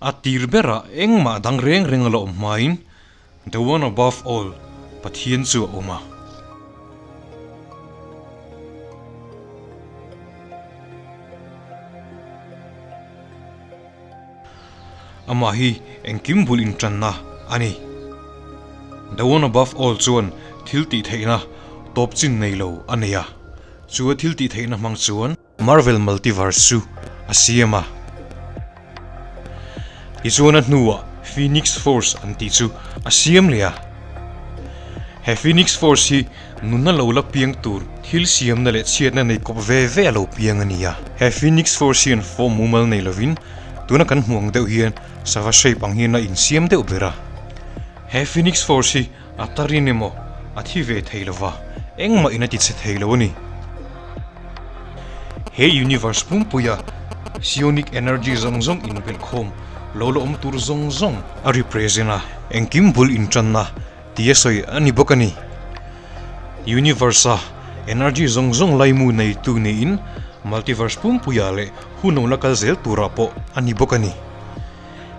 A tir berah engmah dang reng reng a la awm hmain The One Above All, Pathian chu a awm a. Amah hi engkim bul intanna a ni. The One Above All chuan thil tih theihna tawp chin nei lo a nei a, chu a thil tih theihna hmang chuan Marvel Multiverse chu a siam a. Tichuan a hnuah Phoenix Force an tih chu a siam leh a. He Phoenix Force hi nunna lo la piang tur thil siamna leh chhiatna nei kawp ve ve a lo piang a ni a. He Phoenix Force hian form mumal nei lovin tuna kan hmuh ang deuh hian sava shape ang hian a insiam deuh ber a. He Phoenix Force hi a tarin emaw a thi ve thei lova, engmah in a ti chhe thei lo a ni. He universe pumpuia psionic energy zawng zawng inbelhkhawm lo la awm tur zawng zawng a represent a, engkim bul intanna tih a sawi a ni bawk a ni. Universe-a energy zawng zawng laimu neitu niin multiverse pumpuia leh hun lo la kal zel turah pawh a ni bawk a ni.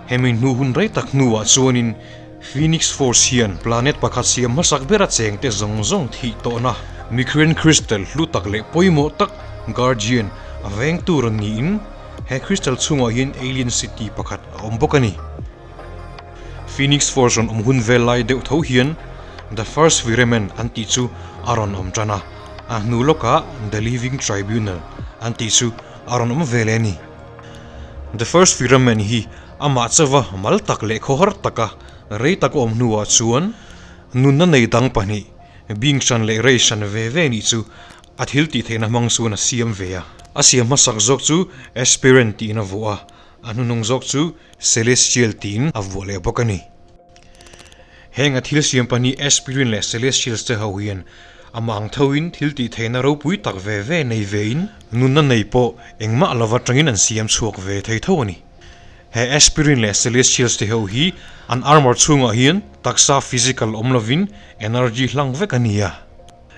Hemi hnu hun rei tak hnuah chuanin Phoenix Force hian planet pakhat siam hmasak bera chengte zawng zawng thih tawhna Mikrian Crystal hlu tak leh pawimawh tak Guardian a veng tur an niin he crystal chhungah hian alien city pakhat a awm bawk a ni. Phoenix Force rawn awm hun vel lai deuh tho hian The First Viremen an tih chu a rawn awm tan a, a hnu lawkah The Living Tribunal an tih chu a rawn awm ve leh a ni. The First Viremen hi amah chauva mal tak leh khawhar taka rei tak a awm hnuah chuan nunna nei dang pahnih, Bing hran leh Rei hran ve ve nih chu a thil tih theihna hmang chuan a siam ve a. A siam hmasak zawk chu Aspirant tiin a vuah a, a hnuhnung zawk chu Celestial tiin a vuah leh bawk a ni. Heng a thil siam pahnih Aspirin leh Celestials te ho hian amah ang thoin thil tih theihna ropui tak ve ve nei vein nunna nei pawh engmah lova tangin an siam chhuak ve thei tho a ni. He Aspirin leh Celestials te ho hi an armor chhungah hian taksa physical awm lovin energy hlang vek a ni a.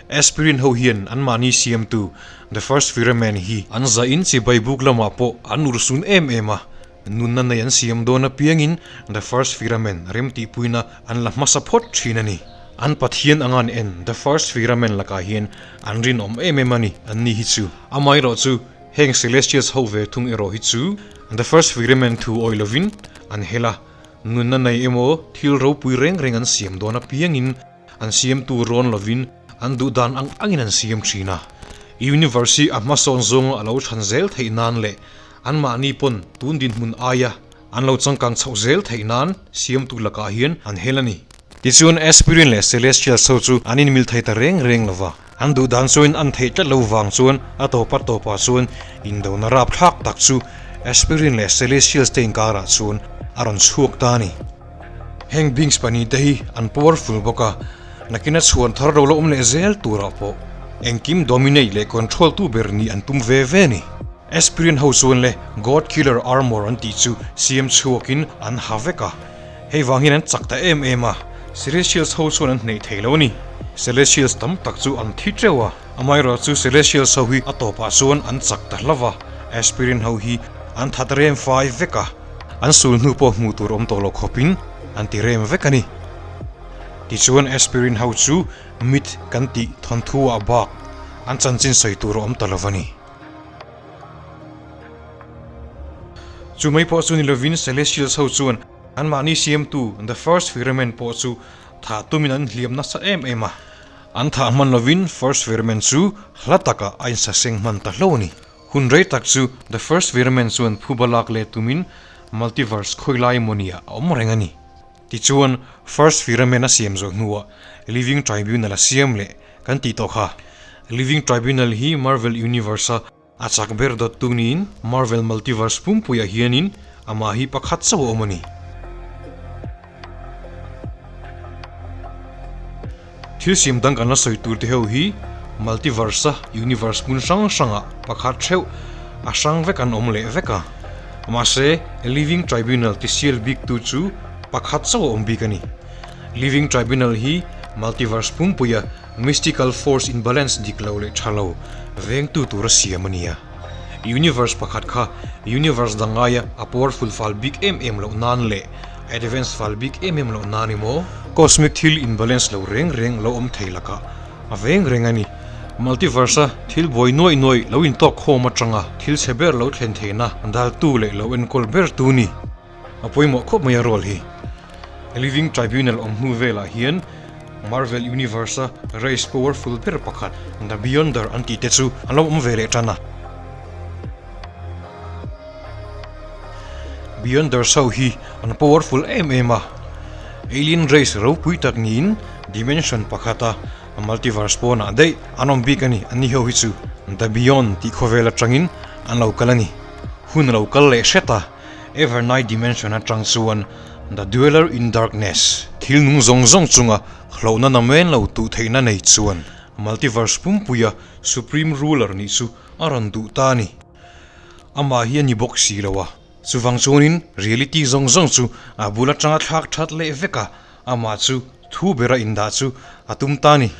Aspirin ho hian anmahni siamtu The First Firman hi an zahin chibai buk lamah pawh an urhsun em em a, nunna nei an siam dawn apiangin The First Firman remtihpuina an la hmasa phawt thin a ni. An Pathian anga an en The First Firman lakah hian an rinawm em em a ni anni hi chu. Amaherawhchu heng Celestials ho ve thung erawh hi chu The First Firman thu awih lovin an hel a, nunna nei emaw thil ropui reng reng an siam dawn apiangin An siamtu rawn lovin an duh dan ang angin an siam thin a. Universe hi a hmasawn zawnga a lo chhan zel theih nan leh anmahni pawn tun dinhmun aia an lo changkang chhoh zel theih nan siamtu lakah hian an hel a ni. Tichuan Aspirin leh Celestials ho chu an inmil thei ta reng reng lova, an duh dan chuan an theih tlat lo vang chuan a tawpa tawpah chuan indona rapthlak tak chu Aspirin leh Celestials te inkarah chuan a rawn chhuak ta a ni. Heng beings pahnihte hi an powerful bawk a, nakina chhuan thar lo la awm leh zel turah pawh engkim dominate leh control tu ber nih an tum ve ve a ni. Aspirin ho chuan le God Killer Armor an tih chu siam chhuakin an ha vek a, hei vang hian an chak ta em em a, Celestials ho chuan an hneih thei lo a ni. Celestials tam tak chu an thi teuh a, amaherawhchu Celestials ho hi a tawpah chuan an chak ta hlauh a, Aspirin ho hi an that rem fai vek a. An sul hnu pawh hmuh tur awm tawh lo khawpin an ti rem vek a ni. Tichuan Aspirin ho chu myth kan tih thawnthu ah bak an chanchin sawi tur a awm ta lo a ni. Chu mai pawh chu ni lovin Celestials ho chuan anmahni siamtu The First Firament pawh chu thah tumin an hliam nasa em em a. An thah hman lovin First Firament chu hla takah a insaseng hman ta hlo a ni. Hun rei tak chu The First Firament chuan phuba lak leh tumin Multiverse khawilai emawni ah a awm reng a ni. Tichuan, First Firament a siam zawh hnuah Living Tribunal a siam leh kan tih tawh kha. Living Tribunal hi Marvel Universe-a a chak ber dawttu niin Marvel Multiverse pumpuiah hianin amah hi pakhat chauh a awm a ni. Thil siam dang kan la sawi tur te ho hi Multiverse-a universe hmun hrang hrangah pakhat theuh a hrang vek an awm leh vek a. Mahse, Living Tribunal ti sial bik tu chu pakhat chauh a awm bik a ni. Living Tribunal hi Multiverse pumpuia mystical force imbalance dik lo leh tha lo vengtu tura siam a ni a. Universe pakhat kha Universe dang aia a powerful fal bik em em loh nan leh a advance fal bik em em loh nan emaw, cosmic thil imbalance lo reng reng lo awm thei lakah a veng reng a ni. Multiverse-a thil buai nuaih nuaih lo intawk khawm atanga thil chhe ber lo thlen theihna daltu leh lo enkawl ber tu ni. A pawimawh khawp mai a role hi. Living Tribunal awm hnu velah hian Marvel Universe-a race powerful ber pakhat The Beyonder an tih te chu an lo awm ve leh tan a. Beyonders ho hi an powerful em em a, alien race ropui tak niin dimension pakhata multiverse pawnah daih an awm bik a ni. Anni ho hi chu The Beyond tih khawvel atangin an lo kal a ni. Hun a lo kal leh hret a. Evernight Dimension atang chuan The Dweller in Darkness, thil nung zawng zawng chunga hlauhna namen lo tuh theihna nei chuan Multiverse pumpuia Supreme Ruler nih chu a rawn duh ta a ni. Amah hi a ni bawk si lo a, chuvang chuanin reality zawng zawng chu a bul atanga thlak that leh vek a, amah chu thu bera indah chu a tum ta a ni.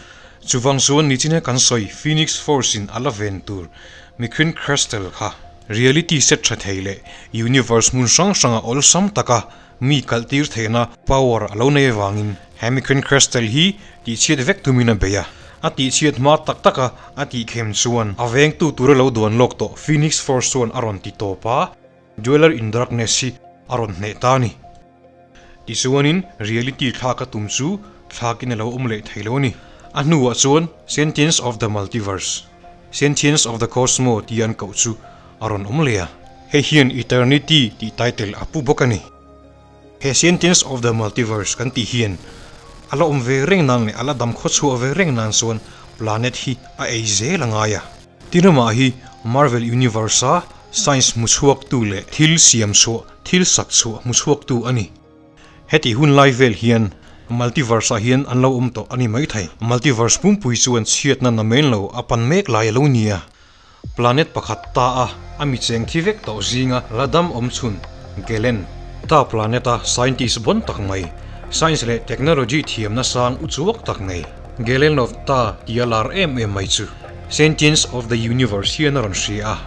Chuvang chuan nichina kan sawi Phoenix Force-in a la ven tur Micrin Crystal kha Reality set tha thei leh universe hmun hrang hranga awlsam taka mi kalh tir theihna power a lo nei avangin he Micrin Crystal hi tihchhiat vek tumin a bei a. A tihchhiat hma tak taka a tihkhem chuan a vengtu tura lo duan lawk tawh Phoenix Force chuan a rawn ti tawp a, Dweller in Darkness hi a rawn hneh ta a ni. Tichuanin reality thlak a tum chu thlakin a lo awm leh thei lo a ni. A hnuah chuan Sentience of the Multiverse, Sentience of the Cosmo tia an koh chu a rawn awm leh a. Hei hian Eternity tih title a pu bawk a ni. He Sentience of the Multiverse kan tih hian a la awm ve reng nan leh a la dam khawchhuah ve reng nan chuan planet hi a ei zel a ngai a. Tinamah hi Marvel Universe-a science hmuchhuaktu leh thil siam chhuah, thil sak chhuah hmuchhuaktu a ni. Heti hun lai vel hian Multiverse-ah hian an lo awm tawh a ni maithei. Multiverse pumpui chuan chhiatna namen lo a pan mek lai a lo ni a. Planet pakhat ta a a mi cheng thi vek tawh zinga la dam awm chhun Galen ta planet-a scientist bon tak mai, science leh technology thiamna sang uchuak tak nei Galen of Ta tia lar em em mai chu Sentience of the Universe hian a rawn hria a.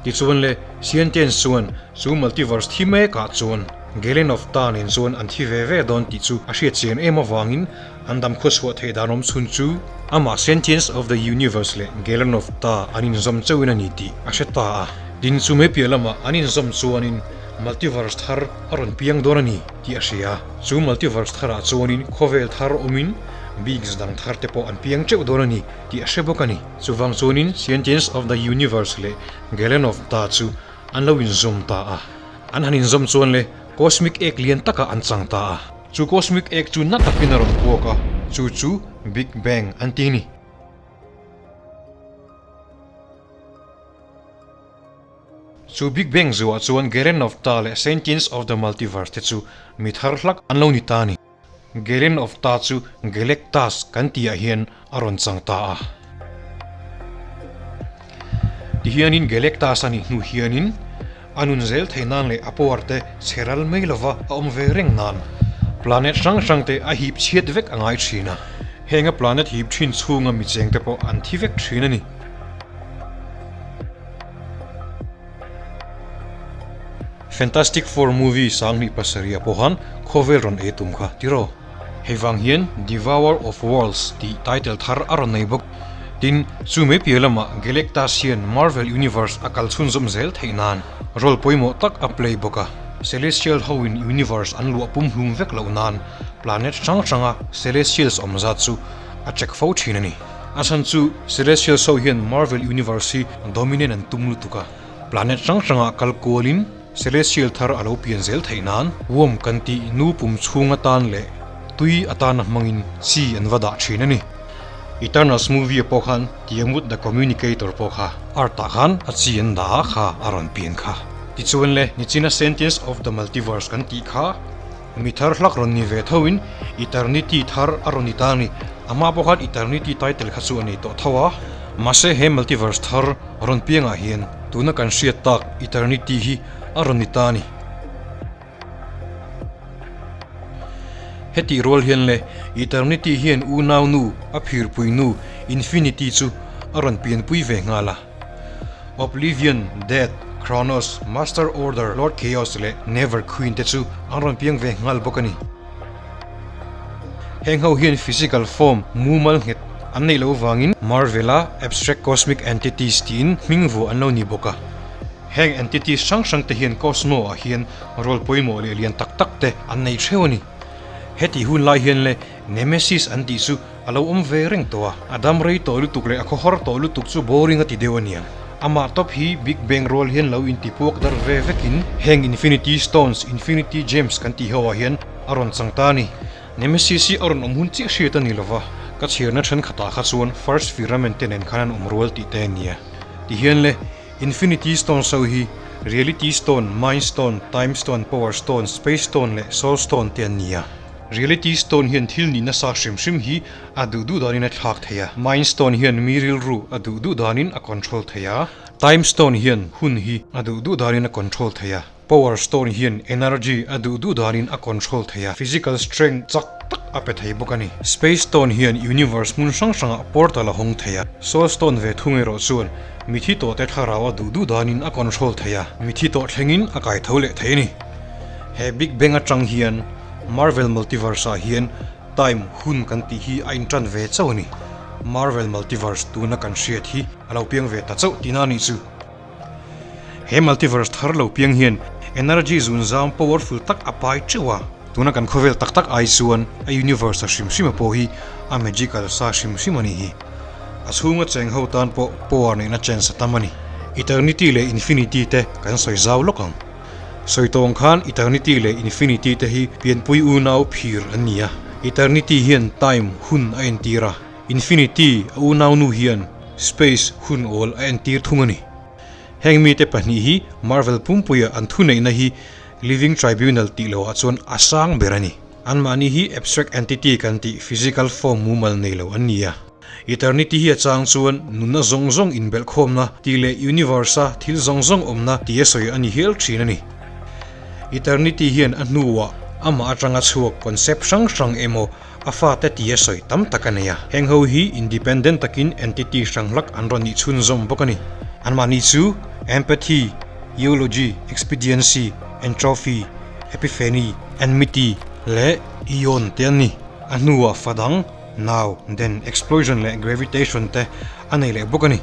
Tichuan le, Sentience chuan chu multiverse thi mekah chuan Galen of Ta nen chuan an thi ve ve dawn tih chu a hriat chian em avangin an dam khawchhuah theih dan awm chhun chu amah Sentience of the Universe leh Galen of Ta an inzawm chauhin a ni tih a hre ta a. Tin, chu mai piah lamah an inzawm chuanin multiverse thar a rawn piang dawn a ni tih a hria. Chu multiverse tharah chuanin khawvel thar awmin beings dang thar te pawh an piang teuh dawn a ni tih a hre bawk a ni. Chuvang chuanin Scientists of the Universe leh Galen of Ta chu an lo inzawm ta a. An han inzawm chuan le Cosmic Egg lian takah an chang ta a. Chu Cosmic Egg chu na takin a rawn puak a, chu chu Big Bang an ti a ni. Chu Big Bang zuah chuan Galen of Ta leh Scientists of the Multiverse te chu mi thar hlak an lo ni ta a ni. Galen of Ta chu Galactus kan tihah hian a rawn chang ta a. Tihianin Galactus a nih hnu hianin a nun zel thei nan leh a power te chhe ral mai lova a awm ve reng nan planet hrang hrang te a hip chhiat vek a ngai thin a. Heng a planet hip thin chhunga mi cheng te pawh an thi vek thin a ni. Fantastic Four movie 2007 ah pawh khan khawvel rawn ei tum kha tiraw? Hei vang hian Devourer of Worlds tih title thar a rawn nei bawk. Tin, chu mai piah lamah Galactus hian Marvel Universe a kal chhunzawm zel theih nan role pawimawh tak a play bawk a. Celestial hoin Universe an luah pumhlum vek loh nan planet hrang hranga Celestials awm zat chu a check fo thin a ni. A chhan chu Celestials ho hian Marvel Universe hi dominate an tum lutuk a. Planet hrang hrangah kal kualin Celestial thar a lo pian zel theih nan worm kan tih nu pum chhung atan leh tui atana hmangin chi an va dah thin a ni. Eternals movie ah pawh khan Tiamut the Communicator pawh kha Earth ah khan a chi an dah a kha a rawn pian kha. Tichuan le, nichina Sentience of the Multiverse kan tih kha mi thar hlak rawn ni ve thoin Eternity thar a rawn ni ta a ni. Amah pawh khan Eternity title kha chu a nei tawh tho a, mahse he Multiverse thar Rawn piangah hian tuna kan hriat tak Eternity hi a rawn ni ta a ni. Hetih rual hian le Eternity hian unau nu a phirpui nu Infinity chu a rawn pianpui ve nghal a. Oblivion, Death, Kronos, Master Order, Lord Chaos leh Never Queen te chu an rawn piang ve nghal bawk a ni. Heng ho hian physical form mumal nghet an neih loh vangin Marvel-a abstract cosmic entities tiin hming vuah an lo ni bawk a. Heng entities hrang hrang te hian cosmo-ah hian role pawimawh leh lian tak tak te an nei theuh a ni. Heti hun lai hian le Nemesis an tih chu a lo awm ve reng tawh a, a dam rei tawh lutuk leh a khawhar tawh lutuk chu boring a ti deuh a niang. Amah tawp hi Big Bang rual hian lo inti puak dar ve vekin heng Infinity Stones, Infinity Gems kan tih ho ah hian a rawn chang ta a ni. Nemesis hi a rawn awm hun chiah hriat a ni lova, ka chhiarna thenkhatah kha chuan First Firament te nen khan an awm rual tih te a nia. Tihian le, Infinity Stones ho hi Reality Stone, Mind Stone, Time Stone, Power Stone, Space Stone leh Soul Stone te an ni a. Reality Stone hian thil nih nasa hrim hrim hi a duh duh danin a thlak thei a. Mind Stone hian mi rilru a duh duh danin a control thei a. Time Stone hian hun hi a duh duh danin a control thei a. Power Stone hian energy a duh duh danin a control thei a, physical strength chak tak a pe thei bawk a ni. Space Stone hian universe hmun hrang hrangah portal a hawng thei a. Soul Stone ve thung erawh chuan mithi tawhte thlarau a duh duh danin a control thei a, mithi tawh thlengin a kai tho leh thei a ni. He Big Bang atang hian Marvel Multiverse ah hian time hun kan tih hi a intan ve chauh a ni. Marvel Multiverse tuna kan hriat hi a lo piang ve ta chauh tihna a nih chu. He multiverse thar lo piang hian energy zunzam powerful tak a pai teuh a. Tuna kan khawvel tak tak ai chuan a universe a hrim hrim a pawh hi a magical sa hrim hrim a ni hi. A chhunga cheng ho tan pawh power neihna chance a tam a ni. Eternity leh infinity te kan sawi zau lawk ang. Sawi tawng khan eternity leh infinity te hi pianpui unau phir an ni a. Eternity hian time, hun, a entir a. Infinity a unaunu hian space hun awl a entir thung a ni. Heng mite pahnih hi Marvel pumpuia an thuneihna hi Living Tribunal tih loah chuan a sang ber a ni. Anmahni hi abstract entity kan tih physical form mumal nei lo an ni a. Eternity hi a chang chuan nunna zawng zawng inbelhkhawmna tih leh universe-a thil zawng zawng awmna tia sawi a ni hial thin a ni. Eternity hian a hnuah amah atanga chhuak concept hrang hrang emaw A fate tia sawi tam tak a nei a, heng ho hi independent takin entity hrang hlak an rawn nih chhunzawm bawk a ni. Anmahni chu Empathy, Eulogy, Expediency, Entropy, Epiphany, Enmity leh Eon te an ni. A hnuah fa dang, Now, Then, Explosion leh Gravitation te a nei leh bawk a ni.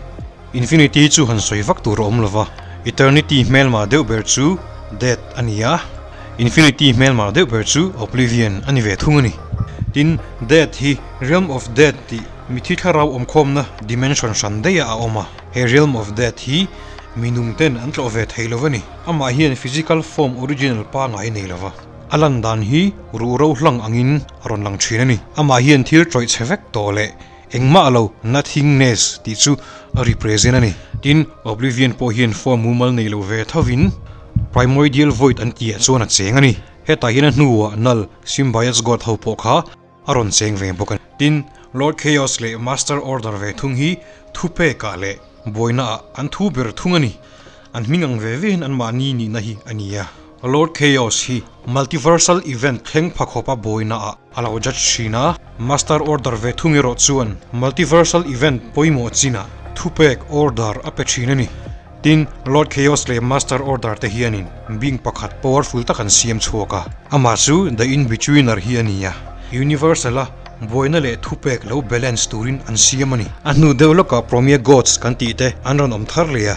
Infinity chu han sawi vak tur a awm lova, Eternity hmelma deuh ber chu Death a ni a, Infinity hmelma deuh ber chu Oblivion a ni ve thung a ni. Tin, Death hi Realm of Death tih mithi thlarau awmkhawmna dimension hran daih ah a awm a, he Realm of Death hi mi nung ten an tlawh ve thei lo a ni. Amah hian physical form original pangai nei lova, a lan dan hi ruhro hlang angin a rawn lang thin a ni. Amah hian thil tawih chhe vek tawh leh Engmah lo, nothingness, tih chu a represent a ni. Tin, Oblivion pawh hian form mumal nei lo ve thovin Primordial Void an tihah chuan a cheng a ni. Hetah hian a hnuah Null, Symbiotes God ho pawh kha a rawn cheng ve bawk a ni. Tin, Lord Chaos leh Master Order ve thung hi thupekah leh buainaah an thu ber thung a ni. An hming ang ve ve hian anmahni nihna hi a ni a. Lord Chaos hi Multiversal Event thleng pha khawpa buainaah a lo judge thin a, Master Order ve thung erawh chuan Multiversal Event pawimawh chinah thupek, order, a pe thin a ni. Tin, Lord Chaos leh Master Order te hianin being pakhat powerful tak an siam chhuak a, amah chu The In-Betweener hi a ni a, Universal-a buaina leh thupek lo balance turin an siam a ni. A hnu deuh lawkah Promia Gods kan tih te an rawn awm thar leh a.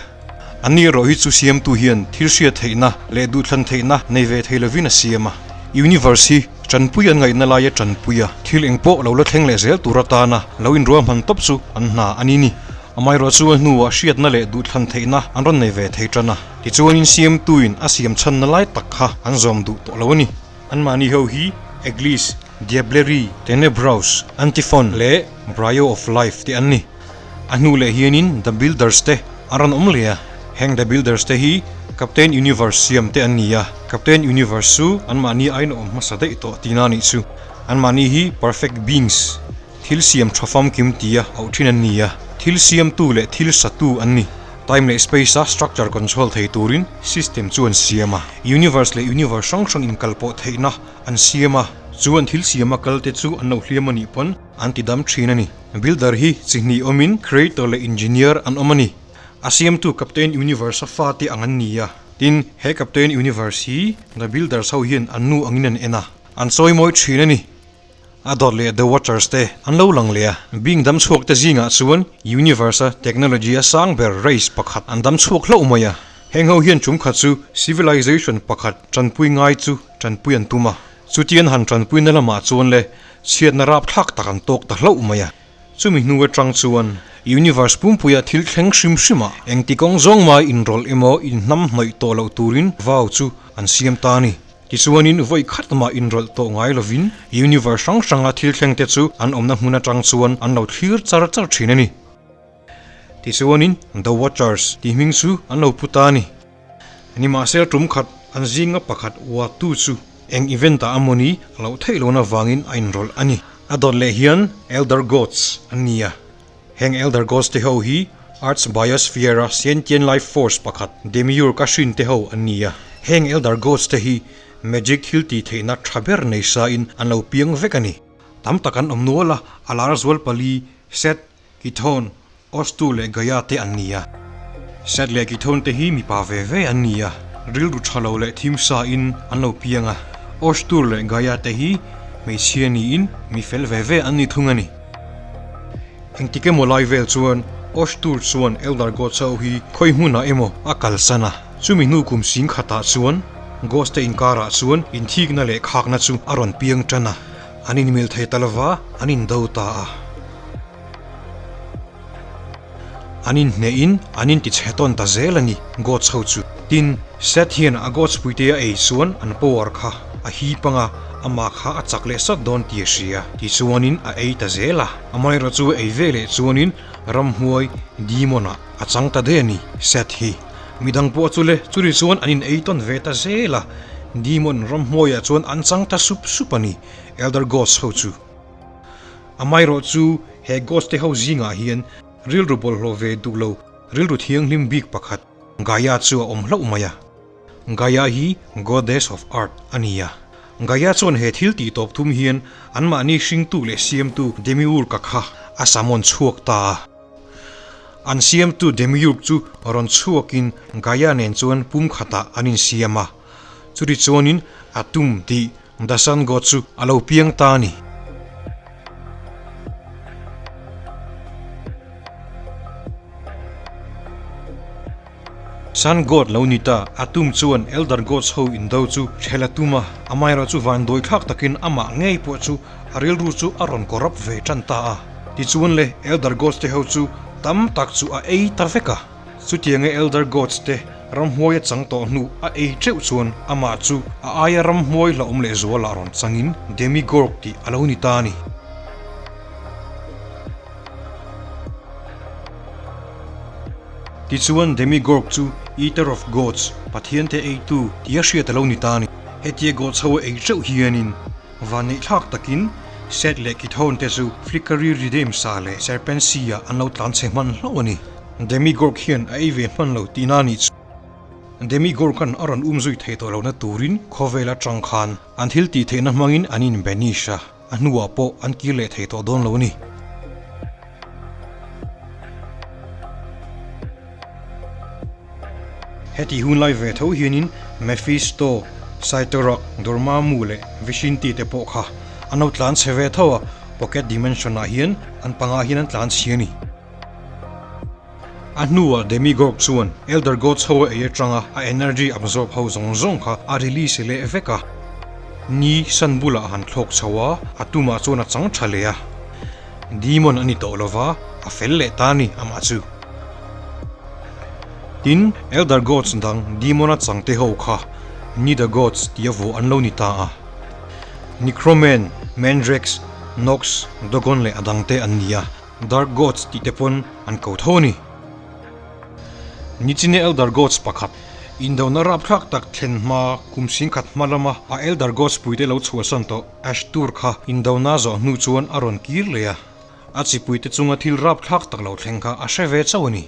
Ani erawh hi chu siamtu hian thil hriat theihna leh duhthlan theihna nei ve thei lovin a siam a. Universe hi tanpui an ngaihna laia tanpui a, thil eng pawh lo la thleng leh zel tur atana lo inruahman tawp chu an hna a ni ni. Amaherawh chu a hnuah hriatna leh duhthlan theihna an rawn nei ve thei tan a, tichuanin siamtuin a siam chhanna lai tak kha an zawm duh tawh lo a ni. Anmahni ho hi Eglis, Diablerie, Tenebraus, Antiphon leh Brio of Life te an ni. A hnu leh hianin The Builders te an rawn awm leh a, heng The Builders te hi Captain Universe siam te an ni a, Captain Universe chu anmahni aiin a awm hmasa daih tawh tihna a nih chu. Anmahni hi Perfect Beings, thil siam tha famkim tia auh thin an ni a, thil siamtu leh thil satu an ni. Time leh space a structure control thei turin system chu an siam a, universe leh universe hrang hrang inkalpawh theihna an siam a, chu an thil siama kalte chu an lo hliam a nih pawn an ti dam thin a ni. Builder hi chi hnih awmin creator leh engineer an awm a ni. A siamtu Captain Universe-a fate ang an ni a. Tin, he Captain Universe hi The Builders ho hian an nu angin an en a, an chawimawi thin a ni. A dawt leh The Watchers te an lo lang leh a, being dam chhuak te zingah chuan Universe-a technology a sang ber race pakhat an dam chhuak hlauh mai a. Heng ho hian tum khat chu civilization pakhat tanpui ngai chu tanpui an tum a, chutian han tanpuina lamah chuan le chhiatna rapthlak tak an tawk ta hlauh mai a. Chumi hnu atang chuan Universe pumpuia thil thleng hrim hrim ah engti kawng zawng mai inrawlh emaw inhnam hnawih tawh loh turin vau chu an siam ta a ni. Tichuanin vawi khat mah inrawlh tawh ngai lovin Universe hrang hranga thil thleng te chu an awmna hmun atang chuan an lo thlir char char thin a ni. Tichuanin The Watchers tih hming chu an lo pu ta a ni. Nimahsela tum khat an zinga pakhat uatu chu eng event ah amawni a loh theih lohna vangin a inrawlh a ni. A dawt leh hian Elder Gods an ni a, heng Elder Gods te ho hi Earth's biosphere a sentient life force pakhat Demiurge a hrin te ho an ni a. Heng Elder Gods te hi magic thil tih theihna tha ber nei sa in an lo piang vek a ni. Tam tak an awm nual a, a lar zual pali, Set, Kithon, Ostu leh Gaia te an ni a. Set leh Kithon te hi mipa ve ve an ni a, rilru tha lo leh thim sa in an lo piang a. Ostur leh Gaia te hi hmeichhia niin mi fel ve ve an ni thung a ni. Engtik emaw lai vel chuan Ostur chuan Elder Gods ho hi khawi hmunah emaw a kalsan a. Chumi hnu kum sing khatah chuan Ghost te inkarah chuan inthikna leh khakna chu a rawn piang tan a. An inmil thei ta lova, an indo ta a. An inhnehin an intichhe tawn ta zel a ni, Gods ho chu. Tin, Seth hian a Gods puite a ei chuan an power kha a hip anga amah kha a chak leh sawt dawn tih a hria. Tichuanin a ei ta zel a. Amaherawhchu chu ei ve leh chuanin ramhuai, demon, ah a chang ta daih a ni, Seth hi. Midang pawh chu le, churi chuan an in ei tawn ve ta zel a, demon ramhuaiah chuan an chang ta sup sup a ni, Elder Gods ho chu. Amaherawh chu he Gods te ho zingah hian rilru bawlhhlawh ve duh lo rilru thianghlim bik pakhat Gaia chu a awm hlauh mai a. Gaia hi Goddess of Earth a ni a. Gaia chuan he thil tih tawp thum hian anmahni hringtu leh siamtu Demiurge-a kha a summon chhuak ta a. An siamtu Demiurge chu rawn chhuakin Gaia nen chuan pum khatah an insiam a. Chuti chuanin Atum tih The Sun God chu a lo piang ta a ni. Sun God lo ni ta, Atum chuan Elder Gods ho indo chu ṭhel a tum a, amaherawh chu vanduai thlak takin amah ngei pawh chu a rilru chu a rawn corrupt ve ṭan ta a. Tichuan le, Elder Gods te ho chu tam tak chu a ei ta vek a. Chutianga Elder Gods te ramhmuai a chang tawh hnu a ei teuh chuan amah chu a aia ramhmuai hlauhawm leh zualah rawn changin Demigorg tih a lo ni ta a ni. Tichuan Demigorg chu Eater of Gods, Pathiante eitu, tia hriat a lo ni ta a ni. Hetia Gods ho a ei teuh hianin vanneihthlak takin Set leh Kithon te chu Flickery Redeems-ah leh Serpent Sea-ah an lo tlanchhe hman hlauh a ni. Demigorg hian a ei ve hman lo tihna a nih chu. Demigorg-a'n a rawn um zui thei tawh lohna turin khawvel atang khan an thil tih theihna hmangin an in banish a, a hnuah pawh an kir leh thei tawh dawn lo a ni. Heti hun lai ve tho hianin Mephisto, Cyttorak, Dormammu leh Vishinti te pawh kha an lo tlan chhe ve tho a, Pocket Dimension-ah hian an panga hian an tlan chhi a ni. A hnuah Demigorg chuan Elder Gods ho a ei atanga a energy absorb ho zawng zawng kha a release leh vek a. Ni san bulah a han thlawk chho a, a tumah chuan a chang tha leh a. Demon a ni tawh lova, a fel leh ta a ni amah chu. Tin, Elder Gods dang Demon a changte ho kha Nether Gods tia vuah an lo ni ta a. Necroman, Mandrakes, Nox, Dogon leh a dangte an ni a. Dark Gods tih te pawn an ko tho a ni. Nichine Elder Gods pakhat, indona rapthlak tak thlen hma kum singkhat hma lama a Elder Gods puite lo chhuahsan tawh Ashtur kha indona zawh hnu chuan a rawn kir leh a, a chipuite chunga thil rapthlak tak lo thleng kha a hre ve chauh a ni.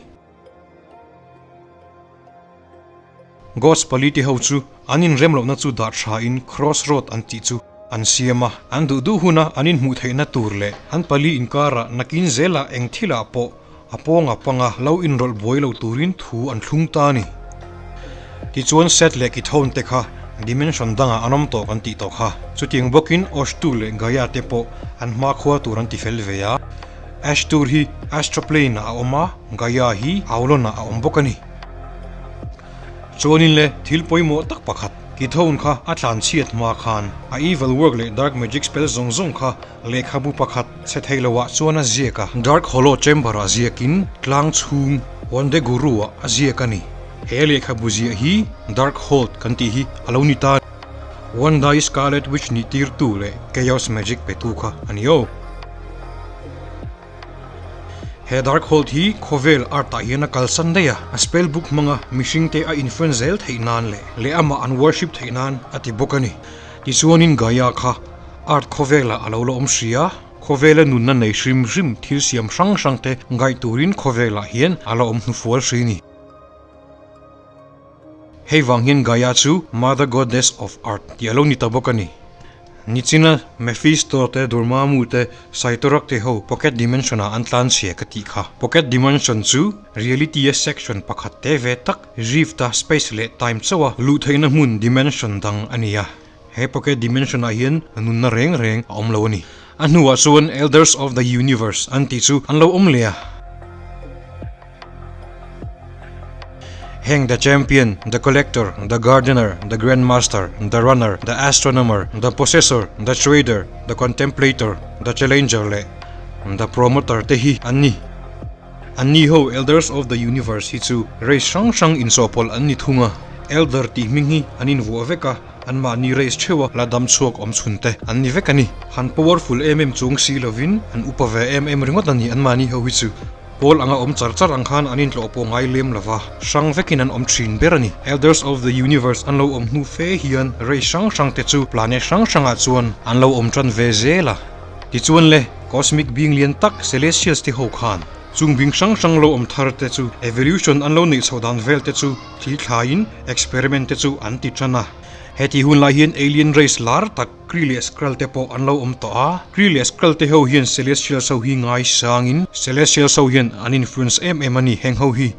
Gods pali te ho chu an inrem lohna chu dah tha in cross road an tih chu an siam a, an duh duh huna an inhmuh theihna tur leh an pali inkarah nakin zelah eng thilah pawh a pawnga panga lo inrawlh buai lo turin thu an thlung ta a ni. Tichuan Seth leh Kithone te kha dimension dangah an awm tawh kan tih tawh kha. Chutiang bawkin Oshtu leh Gaia te pawh an hmakhua tur an ti fel ve a. Ashtur hi Astro Plane ah a awm a, Gaia hi Aulon ah a awm bawk a ni. Chuanin le thil pawimawh tak pakhat, Kithone kha a tlan chhiat hma khan a evil work leh dark magic spell zawng zawng kha lehkhabu pakhat chhe thei lo ah chuan a ziak a. Dark Hollow Chamber ah ziakin tlang chhung Wandeguru ah a ziak a ni. He lehkhabu ziah hi Dark Hold kan tih hi a lo ni ta. Wanda-i Scarlet Witch nih tirtu leh Chaos Magic petu kha a ni aw. He Darkhold hi khawvel art ah hian a kalsan daih a, a spell book hmanga mihringte a influence zel theih nan leh leh amah an worship theih nan a ti bawk a ni. Tichuanin Gaia kha art khawvelah a lo la awm si a, khawvela nunna nei hrim hrim thil siam hrang hrang te ngaih turin khawvelah hian a la awm hnufual hri ni. Hei vang hian Gaia chu Mother Goddess of Earth tih a lo ni ta bawk a ni. Nichina Mephisto te, Dormammu te, Cyttorak te ho Pocket Dimension ah an tlan chhia ka tih kha. Pocket Dimension chu reality a section pakhat te ve tak, rift a space leh time chauh a luh theihna hmun dimension dang a ni a. He Pocket Dimension ah hian nunna reng reng a awm lo a ni. A hnuah chuan Elders of the Universe an tih chu an lo awm leh a. Heng The Champion, The Collector, The Gardener, The Grandmaster, The Runner, The Astronomer, The Possessor, The Trader, The Contemplator, The Challenger leh The Promoter te hi an ni. Anni ho Elders of the Universe hi chu race hrang hrang insawhpawlh an ni thung a, Elder tih hming hi an invuah vek a, anmahni race theuha la dam chhuak awm chhun te an ni vek a ni. Han powerful em em chung si lovin an upa ve em em ringawt a ni anmahni ho hi chu. Pawl anga awm char char ang khan an intlawh pawh ngai lem lo va, hrang vekin an awm thin ber a ni. Elders of the Universe an lo awm hnu fe hian race hrang hrang te chu planet hrang hrangah chuan an lo awm tan ve zel a. Tichuan le, cosmic being lian tak Celestials te ho khan chung bing hrang hrang lo awm thar te chu evolution an lo neih chhoh dan vel te chu thli thlaiin experiment te chu an ti tan a. Heti hun lai hian alien race lar tak Kree leh Skrull te pawh an lo awm tawh a, Kree leh Skrull te ho hian Celestials ho hi ngai sangin Celestials ho hian an influence em em a ni heng ho hi.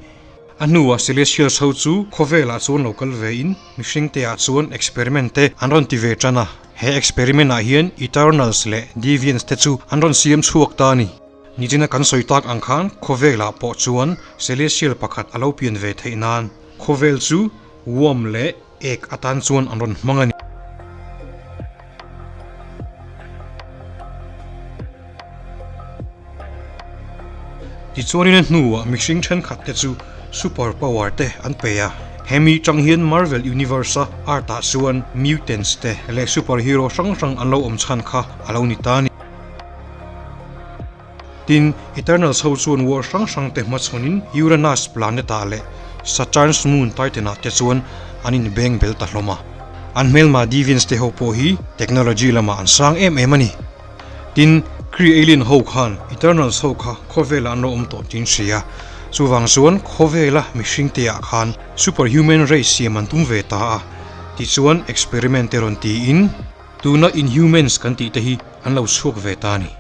A hnuah Celestials ho chu khawvelah chuan lo kal ve in mihring te ah chuan experiment te an rawn ti ve tan a, he experiment ah hian Eternals leh Deviants te chu an rawn siam chhuak ta a ni. Nichina kan sawi tak ang khan khawvelah pawh chuan Celestial pakhat a lo pian ve theih nan khawvel chu worm leh Ek atan chuan an rawn hmang a ni. Tichuanin a hnuah mihring thenkhat te chu super power te an pe a. Hemi chang hian Marvel Universe a art ah chuan mutants te leh super hero hrang hrang an lo awm chhan kha a lo ni ta a ni. Tin, Eternals ho chuan war hrang hrang te hmachhawnin Uranus planet ah leh Saturn's moon Titan ah te chuan an inbeng bel ta hlawm a. An hmelma Deviants te ho pawh hi technology lamah an sang em em a ni. Tin, Kree alien ho khan Eternals ho kha khawvelah an lo awm tawh tiin hria. Chuvang chuan khawvela mihring te ah khan superhuman race siam an tum ve ta a. Tichuan experiment te rawn tiin tuna Inhumans kan tih te hi an lo chhuak ve ta a ni.